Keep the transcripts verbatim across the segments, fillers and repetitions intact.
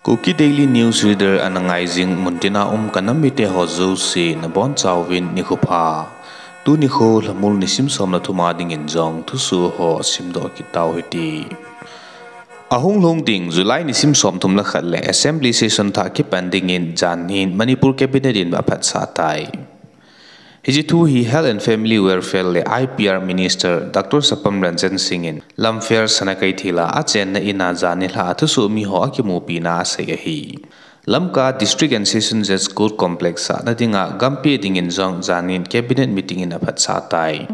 Kuki Daily News Reader ana ngai jing muntina um ka nam mite ho jouse nabonchauvin nikho pha. Tuni kho Lhamul nisim som le thum a dingin jong thusoh ho simdoh kit tau hite. Ahung lhung ding July nisim som thum le khat le Assembly Session thah kipan dingin janhin Manipur Cabinet in aphatsah tai. Hiche thu hi Health and Family Welfare le I P R Minister Doctor Sapam Ranjan Singh in Lamphel Sanakeithel a achenna in a janhi lha a thusoh mi ho akimupina a asei ahi. Lamka District and Session Judge Court Complex a na dinga gam peh dingin jong janhin Cabinet meeting in aphatsah tai.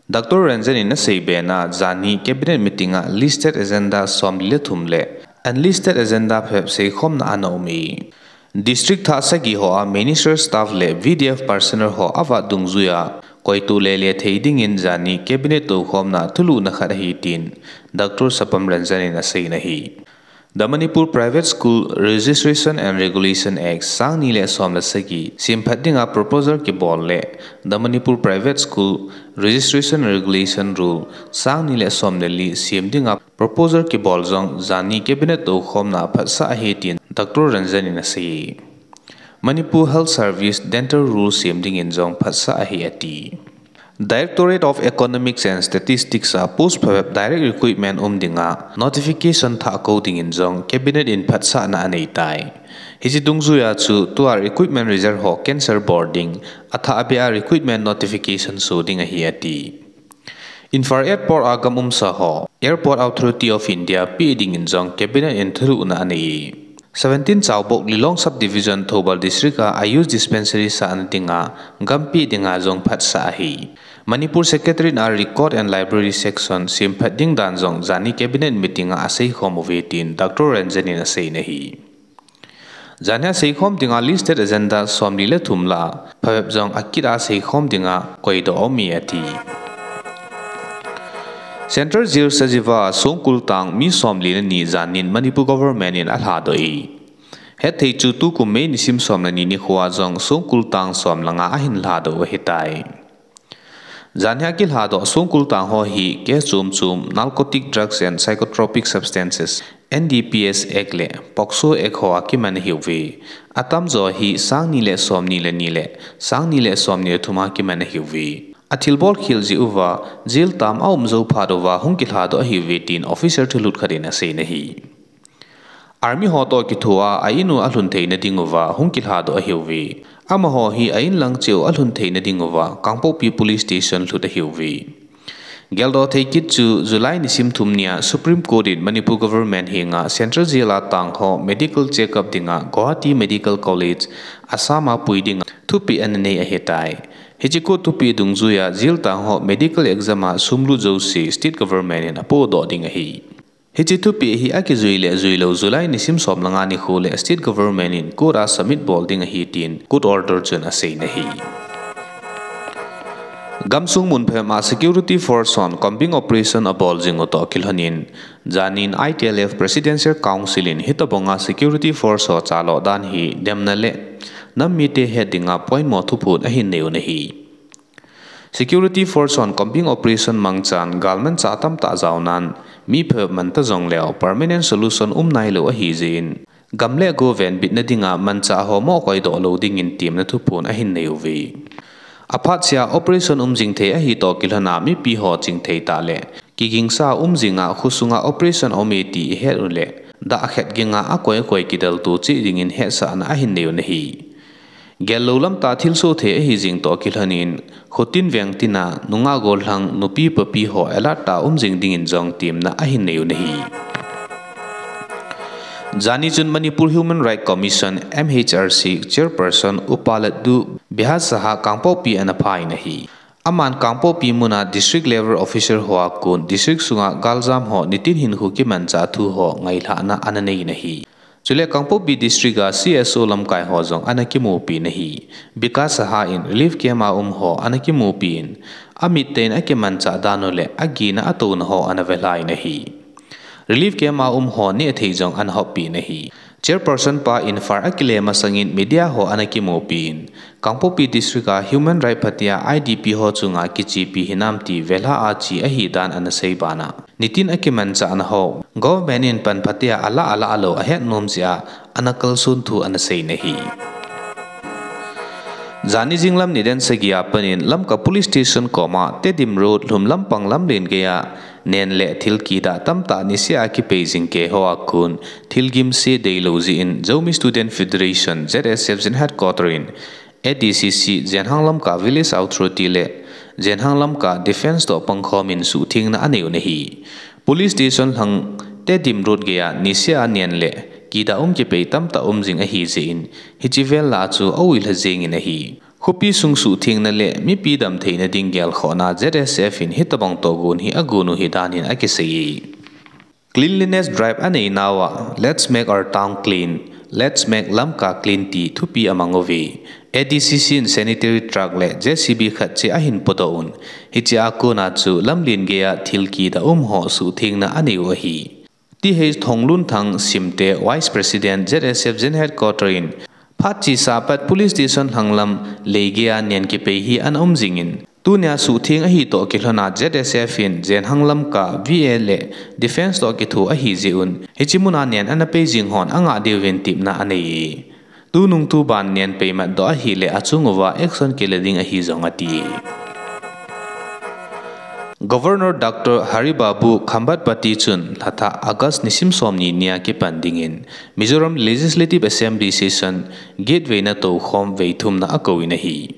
Doctor Ranjan in asei bena janhi Cabinet meeting a listed agenda som li le thum le unlisted agenda phabep seikhomna ana um e. District thah sagi ho a Minister staff le V D F personnel ho avat dungjuia koitu lele thei dingin janhi Cabinet toukhomna thulhuhna khat ahi tin Doctor Sapam Ranjan in aseina ahi. The Manipur Private School Registration and Regulation Act sang ni le som le sagi semphat dinga proposal kibol le The Manipur Private School Registration Regulation Rule sang ni le som le li sem dinga proposal kibol jong janhi Cabinet toukhomna phatsah ahi tin Doctor Ranjan in asei. Manipur Health Service Dental Rule sem dingin jong phatsah ahi ati. Directorate of Economics and Statistics a post phabep direct recruitment um dinga notification thah kou dingin jong Cabinet in phatsahna anei tai. Hiche dungjuia chu tua recruitment result ho cancel bol ding, athah abeh a recruitment notification so ding ahi ati. Imphal Airport a gam umsa ho Airport Authority of India peh dingin jong Cabinet in thulhuhna anei. Seventeen Chaobok Lilong Subdivision Thoubal District a Ayush Dispensary sahna dinga gam peh dinga jong phatsah ahi. Manipur Secretariat a Record and Library Section semphat ding dan jong janhi Cabinet meeting a aseikhom uve tin Doctor Ranjan in aseina ahi. Janhi a seikhom dinga listed agenda som li le thum lah a phabep jong akit a seikhom dinga koidoh aum e ati. Central Jail Sajiwa a songkul tang mi som li le ni janhin Manipur Government in alhadoh e. Hetthei chu tukum May nisim som le ni nikho a jong songkul tang som le nga ahin lhadoh u ahitai. Janhi a kilhadoh songkul tang ho hi case chom chom Narcotic Drugs and Psychotropic Substances, N D P S Act le POCSO Act ho a kiman ahiuve. Atamjo hi sang ni le som ni le ni le sang ni le som ni le thum a kiman ahiuve. Athilbol khel jeh uva jail term aum jou phat uva hung kilhadoh ahiuve tin officer thulhut khat in aseina ahi. Army ho toh kithoa a in u alhun theina dinguva hung kilhadoh ahiuve. Amaho hi a in lang cheh u alhun theina dinguva Kangpokpi Police Station lhut ahiuve. Geldoh thei kit chu July nisim thum nia Supreme Court in Manipur Government henga Central Jail a tang ho medical checkup dinga Guwahati Medical College, Assam a pui dinga thupeh ana nei ahitai. Hiche court thupeh dungjuia jail tang ho medical exam a sum lut jouse State Government in apohdoh ding ahi. Hiche thupeh hi akijui le juilou July nisim som le nga nikho le State Government in court a submit bol ding ahi tin court order chun aseina ahi. Gamsung mun phabep a Security Force hon combing operation abol jing u toh kilhonin, janin I T L F Presidential Council in hitobanga Security Force ho chaloh dan hi demna le nam mite het dinga poimo thuphon ahin nei u ahi. Security Force hon combing operation mangchan galmanchah tamtah jaonan, mi phabep manta jongleu permanent solution um nailou ahijeh in, gam le go venbitna dinga manchah ho moh koidoh lou dingin temna thuphon ahin nei uve. Aphat sea operation um jing thei ahi toh kilhona mipi ho chingthei tah le kigingsa um jinga khosunga operation aume ti ihet uleh, dahkhet ginga akoi koi kidalto cheh dingin hetsahna ahin nei u ahi. Gellou lamtah thilsoh thei ahi jing toh kilhonin, khotin vengtina, nungah gollhang, nupi papi ho alert a um jing dingin jong temna ahin nei u ahi. Jani chun Manipur Human Rights Commission, M H R C, Chairperson Upa Laddu Bihar Saha Kangpokpi ana pha in ahi. Aman Kangpokpi muna District Level Officer ho a kon District sunga galjam ho nitin hinkho kimanchah thu ho ngailhahna ana nei in ahi. Chule Kangpokpi District a C S O lamkai ho jong ana kimupi in ahi. Bihar Saha in relief camp a um ho ana kimupi in, amit tah in akimanchah dan u le agihna atouna ho ana velhai in ahi. Relief camp a um ho nehthei jong ana hoppi in ahi. Chairperson pa in fire akile masangin media ho ana kimupi in, Kangpokpi District a human right phatea I D P ho chunga kichepi hinam ti velha a che ahi dan ana sei bana, nitin akimanchahna ho government in pan phatea ala ala lo ahet nom jeh a ana kalson thu ana sei nahi. Jani jinglam nidan sagi a panin Lamka Police Station koma Tedim Road Lhumlampang lamlen geiya nen le thil kidah tamtah nisea kipei jing kei ho a kon thil gimse deilou jeh in Zomi Student Federation, Z S F Zin Headquarter in A D C C, Zenhang Lamka Village Authority le Zenhang Lamka Defence toh pangkhom in suhthengna anei u ahi. Police Station lhang Tedim Road geiya nisea nen le kidah um kipei tamtah um jing ahi jeh in, hiche vel lah a chu auilha jeng in ahi. Khopi sung suhthengna le mipi damtheina ding gelkhohna Z S F in hitobang tohgon hi agon u ahi dan in akisei e. Cleanliness drive anei nauva, Let's make our town clean, let's make Lamka clean ti thupi amang uve. A D C C in sanitary truck le J C B khat cheh ahin podoh un. Hichea kona chu lamlen geiya thil kidah um ho suhthengna anei u ahi. Th Thonglunthang Simte, Vice President, Z S F Zin Headquarter in, phat chesa pat Police Station lhanglam lei geiya nen kipei hi ana um jingin, tunia suhtheng ahi toh kilhona Z S F in Zenhang Lamka V A le Defence toh kitho ahi jeh un, hiche muna nen ana pei jing hon angah diuvin tepna anei e. Tunung tuban nen peimat doh ahile achung uva action kila ding ahi jong ati. Governor Doctor Hari Babu Khambatpati chun lhathah August nisim somni nia kipan dingin Mizoram Legislative Assembly session gate veina toukhom veithumna akouvin ahi.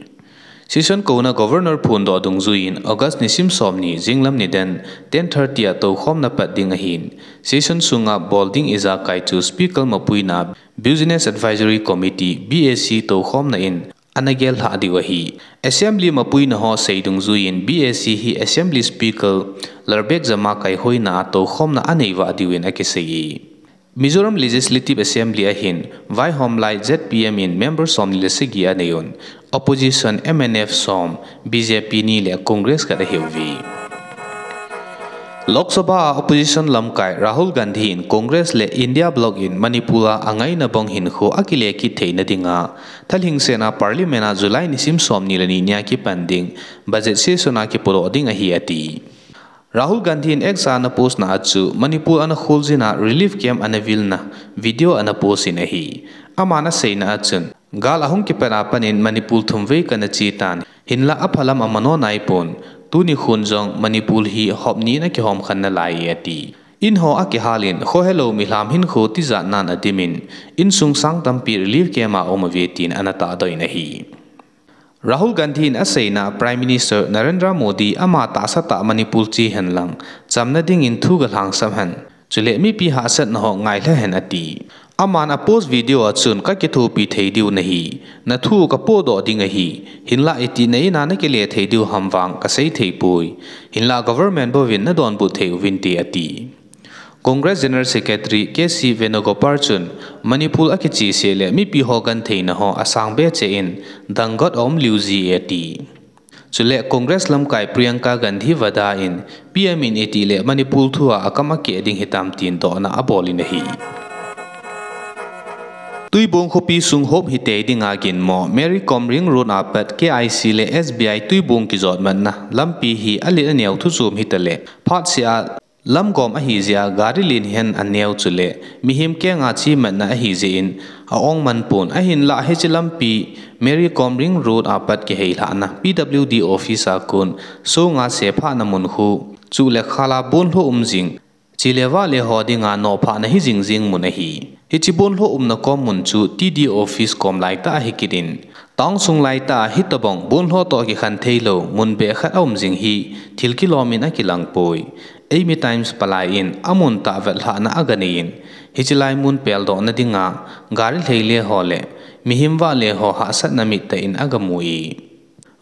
Session kouna Governor phondoh dungjuiyin August nisim somni jinglam nidan ten thirty a toukhomna pat ding ahin, session sunga bol ding ijakai chu Speaker mapuina Business Advisory Committee, B A C, toukhomna in ana gellhah diu ahi. Assembly mapuina ho sei dungjuiyin B A C hi Assembly Speaker Larbek Jama kaihoina a toukhomna anei vah diuvin akisei e. Mizoram Legislative Assembly ahin vaihom lai Z P M in member somni le sagi anei un, opposition M N F som, B J P ni le Congress khat ahiuve. Lok Sabha a opposition lamkai Rahul Gandhi in Congress le India bloc in Manipur a angaina bang hinkho akile kit theina dinga, thalhingsetna Parliament a July nisim somni le ni nia kipan ding budget session a kipodoh ding ahi ati. Rahul Gandhi in X a ana post na a chu Manipur ana kholjin a relief camp ana vilna video ana post in ahi. Aman aseina a chun, gal ahung kipat a panin Manipur thumvei kana che tan, hinlah aphalam amano naipon, tuni khun jong Manipur hi hop ni in akihom khen nalai e ati. In ho akihal in, khohelou milham hinkho tijat nan adimin, insung sang tampi relief camp a um uve tin ana tahdoh in ahi. Rahul Gandhi in aseina Prime Minister Narendra Modi ama tahsa tah Manipur che hen lang, chamna dingin thu galhangsam hen. Chule mipi hahsatna ho ngailha hen ati. Aman apost video a chun kakithopi thei diu nahi. Nathu kapohdoh ding ahi. Hinlah itih na in a nakile thei diu ham vang kasei thei poi. Hinlah government bouvin nadonbut thei uvinte ati. Congress General Secretary K C Venugopal chun Manipur akiche seh le mipi ho gentheina ho asang be cheh in danggot aum liu ji e ati. Chule Congress lamkai Priyanka Gandhi Vadra in P M in itih le Manipur thu a akam akeh ding hitam tin dohna abol in ahi. Tuibong khopi sung hop hitei dinga ginmo Mary Kom Ring Road a pat K I C le S B I Tuibong kijotmatna lampi hi alet aneo thuchom hitale phatseh a lamgom ahi jeh a gari len hihen aneo chule mihem kenga chematna ahi jeh in a-ong man pon ahinlah hiche lampi Mary Kom Ring Road a pat kiheilhahna P W D office a kon songa sephahna mun khu chule khala bonlhoh um jing chele vahle ho dinga nophahna hijing jing mun ahi. Hiche bonlhoh umna kom mun chu T D O office kom laitah ahi kit in, town sung laitah a hitobang bonlhoh toh kikhen theilou mun beh khat aum jing hi thil kilom in akilang poi. Eimi Times palai in amun tahvetlhahna aganei in, hiche lai mun peldohna dinga gari lheile ho le mihem vahle ho hahsatna mittah in agamu e.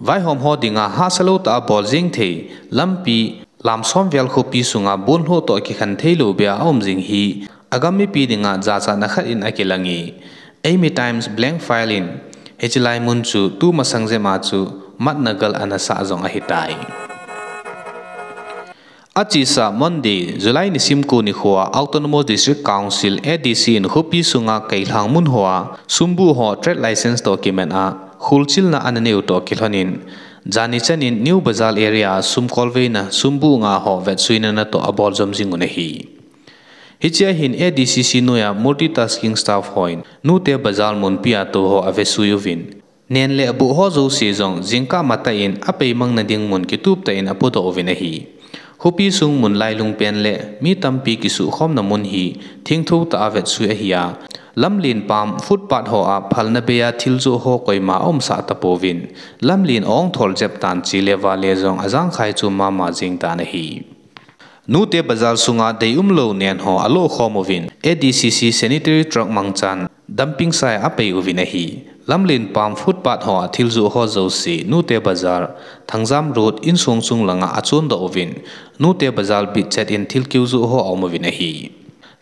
Vaihom ho dinga hahsa lou tah a bol jeng thei lampi lam som vel khopi sunga bonlhoh toh kikhen theilou beh a aum jing hi agam mipi dinga jachatna khat in akilang e. Eimi Times blank file in hiche lai mun chu tu masang jema chu matna gal ana sah jong ahitai. Achesa Monday, July nisim ko nikhoa Autonomous District Council, A D C in khopi sunga keilhang mun hoa sumbuh ho trade license toh kiman a kholchilna ana neiu toh kilhonin, jani chanin New Bazar area a sum kolveina sumbuh nga ho vetsuina natoh abol jom jing un ahi. Hichea hin A D C C noiya multitasking staff hon Nute Bazar munpia tou ho avesui uvin, nen le abuh ho jouse jong jingkah matah in apeimang nading mun kitup tah in apodoh uvin ahi. Khopi sung mun lailung pen le mi tampi kisuhkhomna mun hi thingtho tah a vetsui ahi a, lamlen pam footpath hoa phalna beia thil joh ho koima aumsah tapouvin, lamlen a-ong thol jep tan chele vale jong ajangkhai chom mama jing tan ahi. Nute Bazar sunga deiumlou nen ho alokhom uvin, A D C C sanitary truck mangchan dumping site a apei uvin ahi. Lamlen pam footpath hoa thil joh ho jouse Nute Bazar, Thangjam Road, insung chung langa achondoh uvin, Nute Bazar bitchet in thil keu joh ho aum uvin ahi.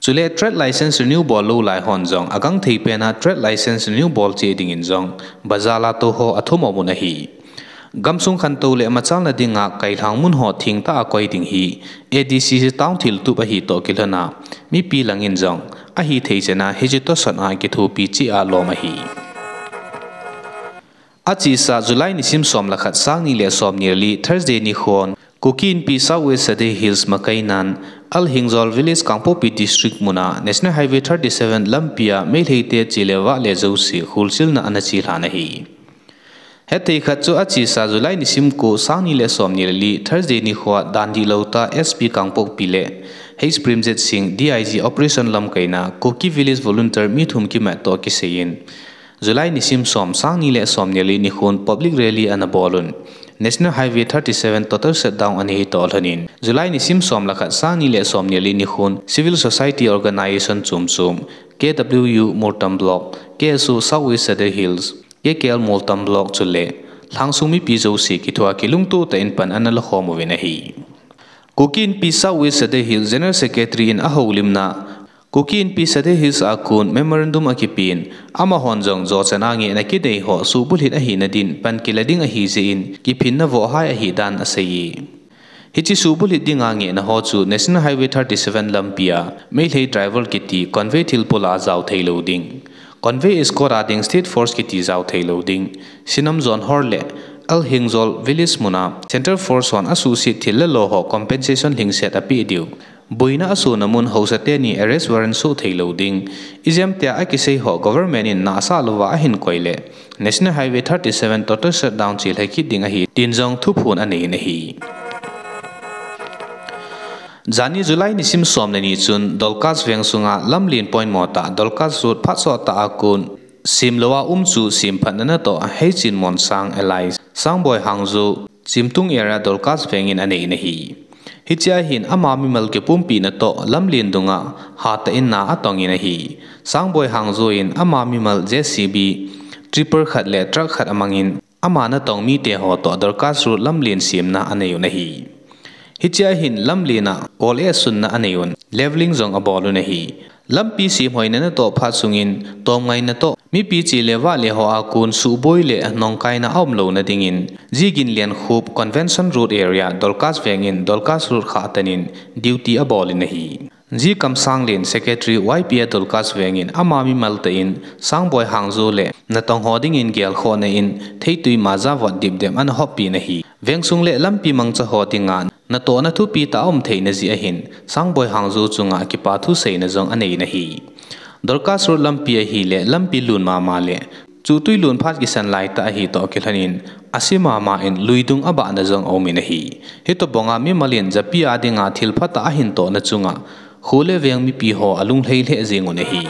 Chule trade license renew bol lou lai hon jong agangthei pena trade license renew bol cheh dingin jong bazar a tou ho athum aum un ahi. Gamsung khantou le machalna dinga keilhang mun ho thengtah a koi ding hi A D C C town thiltup ahi toh kilhona, mipi langin jong ahithei chana hiche tosot a kithopi cheh a lom ahi. Achesa July nisim som le khat, sang ni le som ni le li, Thursday nikhon Kuki Inpi South West Sadar Hills makainan Al Hingzol Village, Kangpokpi District muna National Highway thirty seven lampia Meiteite chele vale jouse kholchilna ana chelhan ahi. Hetthei khat chu achesa July nisim ko, sang ni le som ni le li, Thursday nikhoa dan dihlou tah S P Kangpokpi le H Premjit Singh, D I G Operation lamkaina Kuki Village Volunteer mi thum kimat toh kisaiyin, July nisim som, sang ni le som ni le li nikhon public rally ana bolun, National Highway thirty seven total shutdown ana hi toh lhonin, July nisim som le khat, sang ni le som ni le li nikhon Civil Society Organization chom chom, K W U Moltam Block, K S O South West Sadar Hills, K K L Moltam Block chule lhangsung mipi jouse kithua kilungtoh tah in pan ana lakhom uvin ahi. Kuki Inpi South West Sadar Hills General Secretary in ahoulimna, Kuki Inpi Sadar Hills a kon memorandum akipen, amahon jong jochan a ngehna kinei ho suhbulhit ahina din pan kila ding ahijeh in kiphinna vohhai ahidan aseiye. Hiche suhbulhit dinga ngehna ho chu National Highway thirty seven lampia Meitei driver kiti convoy thilpul a jao theilou ding, convoy escort a ding state force kiti jao theilou ding, Sinam Zone hor le Al Hingzol Village muna Central Force hon asuhset thil le lo ho compensation lhingset apeh diu, boina asona mun haosa teni arrest warrant soh theilou ding, ijemtia akisei ho government in nahsah louva ahin koi le National Highway thirty seven total shutdown chelhai kit ding ahi tin jong thuphon aneiyin ahi. Jani July nisim som le ni chun Dorcas veng sunga lamlen poimo tah Dorcas Road phatsot tah a kon semlou a um chu semphatna natoh Heichinmon Sang alias Sangboi Hangjo, Chimtung area Dorcas veng in aneiyin ahi. Hichea hin ama mimal kipumpina toh lamlen dunga hatah in na atongin ahi. Sangboi Hangjo in ama mimal J C B, tripper khat le truck khat amangin ama natong mite ho toh Dorcas Road lamlen semna aneiun ahi. Hichea hin lamlen a kol esunna aneiun, levelling jong abolun ahi. Lampi semhoina natoh phat sungin tomngaina toh mipi chele vale ho a kon suhboi le nongkaina aumlouna dingin G. Ginliankhup, Convention Road area, Dorcas veng in Dorcas Road khah tan in duty abolin ahi. G. Kamsanglen, Secretary Y P A Dorcas veng in ama mimal tah in Sangboi Hangjo le natong ho dingin gelkhohna in theitwi maja vot dipdep ana hoppin ahi. Vengsung le lampi mangcha ho dinga natohna thupi tah aum theina jeh ahin Sangboi Hangjo chunga kipa thuseina jong aneiyin ahi. Dorcas Road lampi ahile lampi lun mama le chuhtwi lun phat kisan laitah ahi toh kilhonin ase mama in luidung abahna jong aumin ahi. Hitobanga mimal in japi a dinga thil phatah ahin tohna chunga kho le veng mipi ho alunglhai lheh jengun ahi.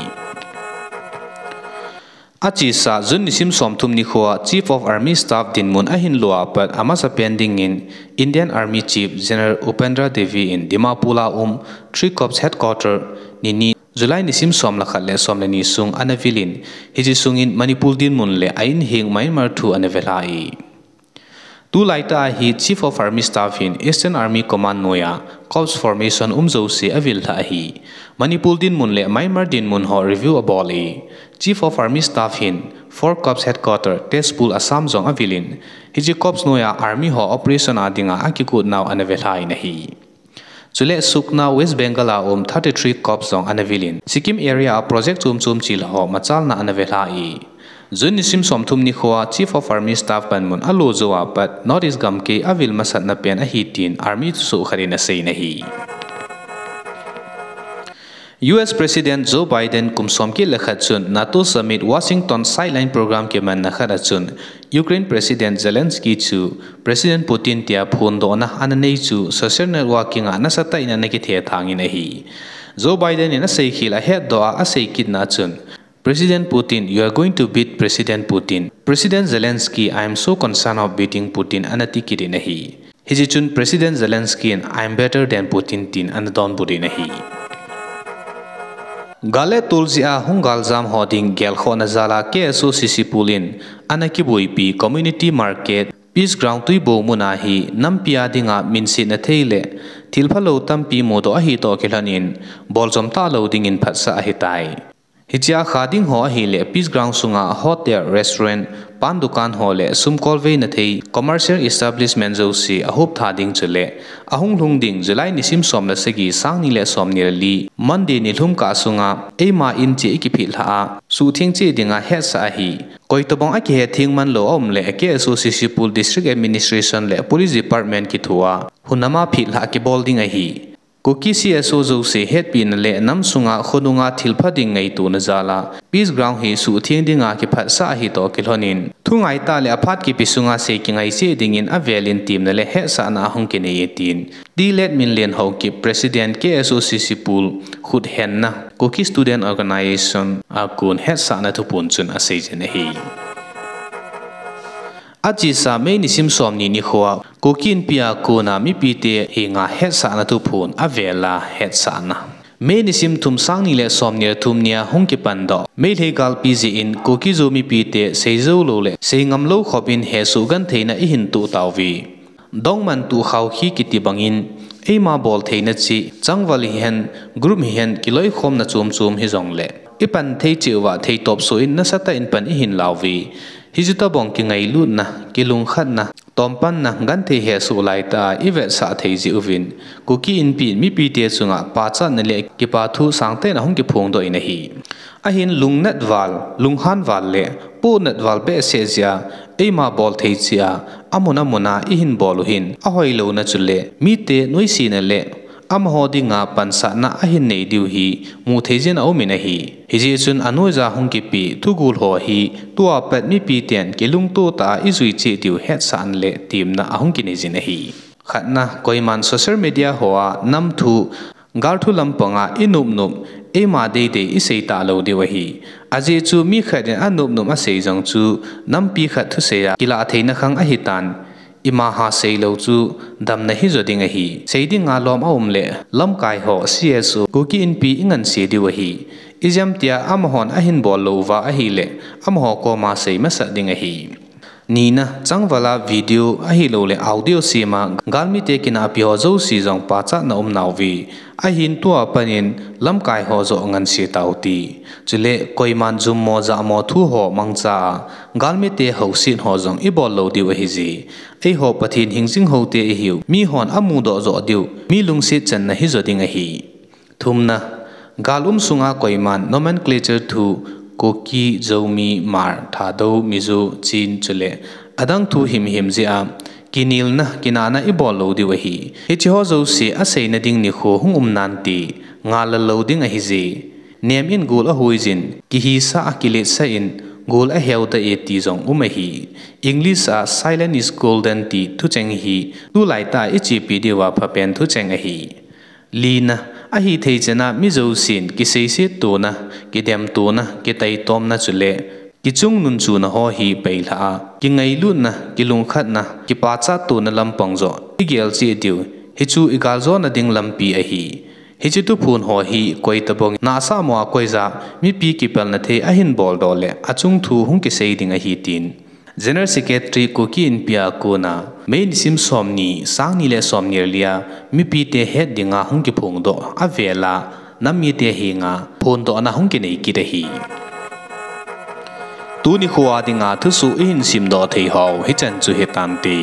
Achesa June nisim somthum nikhoa Chief of Army Staff dinmun ahin lo a pat amasapen dingin Indian Army Chief General Upendra Dwivedi in Dimapur a um Three Corps Headquarter nini July nisim som le khat le som le ni sung ana vilin, hiche sungin Manipur dinmun le a inheng Myanmar thu ana velhai. Tulaitah a hi Chief of Army Staff hin Eastern Army Command noiya Corps formation um jouse avil lhah ahi. Manipur dinmun le Myanmar dinmun ho review abol e. Chief of Army Staff hin Four Corps Headquarter Tezpur Assam jong avilin, hiche Corps noiya Army ho operation a dinga akikut nau ana velhai in ahi. Chule Sukna, West Bengal a um thirty-three cops jong ana vil in, Sikkim area a project chom chom chil ho machalna ana ve lha e. June nisim somthum nikho a Chief of Army Staff panmun alo jou a pat North East gamkai avil masatna pen ahi tin Army thusoh khat in asei in ahi. U S President Joe Biden kum somget le khat chun NATO Summit Washington sideline program kimanna khat a chun Ukraine President Zelensky chu President Putin tia phondohna ana nei chu social networking a nasatah in ana kithethang in ahi. Joe Biden in aseikhel ahetdoh a asei kitna chun, President Putin, you are going to beat President Putin. President Zelensky, I am so concerned of beating Putin, ana ti kit in ahi. Hiche chun President Zelensky in, I am better than Putin, tin ana donbut in ahi. Gal le tol jeh a hung galjam ho ding gelkhohna jal a K S O C Sisipul in ana kiboipi community market, Peace Ground Tuibou mun a hi nampi a dinga minsetna thei le thil phalou tampi mudoh ahi toh kilhon in boljom talou dingin phatsah ahitai. Hichea kha ding ho ahile Peace Ground sunga hotel, restaurant, pan dukan ho le sumkolveina thei commercial establishment jouse ahop tha ding chule ahung lhung ding July nisim som le sagi, sang ni le som ni le li, Monday nilhum kah sunga eima in cheh ikiphetlhah a suhtheng cheh dinga hetsah ahi. Koitobang akihe theng manlou aum le K S O C Sisipul District Administration le Police Department kithua hunama phetlhah kibol ding ahi. Kuki C S O jouse hetpina le nam sunga khonunga thilpha ding ngaitona jal a Peace Ground hi suhtheng dinga kiphatsah ahi toh kilhon in, thungaitah le aphat kipe sunga sei kingai cheh dingin avel in temna le hetsahna ahung kinei e tin, T Letminlen Haokip, President, K S O C Sisipul khuthenna Kuki Student Organisation a kon hetsahna thuphon chun asei jin ahi. Achesa May nisim somni nikho a Kuki Inpi a kona mipite henga hetsahna thuphon avel a hetsahna. May nisim thum, sang ni le somni le thum nia hung kipandoh Meitei galpi jeh in Kuki-Zo mipite seijou lou le seingamlou khop in hesoh gentheina ihin toh tauve. Dongmantuh Khaokhi kiti bangin eima boltheina cheh changval hihen, group hihen kiloikhomna chom chom hijongle ipan thei cheh uva theitop soh in nasatah in pan ihin lauve. Hichu tobang kingailutna, kilungkhatna, tompanna, genthei hesoh laitah a ivetsah thei jeh uvin Kuki Inpi in mipite chunga pachatna le kipathu sangtah in ahung kiphongdoh in ahi. Ahin lungnat val, lunghan val le pohnat val behseh jeh a eima bolthei cheh a amun amun a ihin bol u hin ahoilouna chule mite noisena le amaho dinga pansatna ahin nei diu hi muthei jin aumin ahi. Hijeh chun anoija hung kipe thugol ho hi tua pat mipiten kilungto tah a ijui cheh diu hetsahna le temna ahung kinei jin ahi. Khatna, koiman social media hoa nam thu, gal thu lampanga inopnop, eima deidei isei talou diu ahi. Ajeh chu mi khat in anopnop asei jong chu nampi khat thusei a kilah theina khang ahitan, imaha seilou chu damna hijo ding ahi. Sei dinga lom aum le lamkai ho, C S O, Kuki Inpi inganse diu ahi. Ijemtia amahon ahin bol lou uva ahile amaho koma sei masat ding ahi. Nina, changval a video ahiloule audio sem a galmite kinahpi ho jouse jong pachatna um nauve. Ahin tua panin lamkai ho joh nganse taute. Chule koiman jummo jahmo thu ho mangcha a galmite houset ho jong ibol lou diu ahije. Eiho Pathen hingjing houte ihiu, mihon amudoh joh diu, mi lungset channa hijo ding ahi. Thumna, gal um sunga koiman nomenclature thu, Kuki, Zomi, Hmar, Thadou, Mizo, Chin chule adang thu himhim jeh a kinelna, kinahna ibol lou diu ahi. Hicheho jouse aseina ding nikho hung um nante, ngalal lou ding ahije. Nem in gol ahoijin, kihisah a kiletsah in gol aheudah e ti jong um ahi. English a silence is golden ti thucheng hi tulaitah a ichepi diuva phapen thucheng ahi. Lina, ahithei chana mi jousen kiseiset tona, kidemtona, kitaitomna chule kichungnunchuna ho hi peilhah a kingailutna, kilungkhatna, kipachat tona lampang joh igel cheh diu, hichu igaljona ding lampi ahi. Hiche thuphon ho hi koitobang nahsahmo a koija mipi kipelna thei ahin boldoh le achung thu hung kisei ding ahi tin General Secretary Kuki Inpi a kona May nisim somni, sang ni le somni le li a mipite het dinga hung kiphongdoh avela nam mite henga phondohna hung kinei kit ahi. Tuni khoa dinga thusoh ihin simdoh thei hou hichan chu hitante.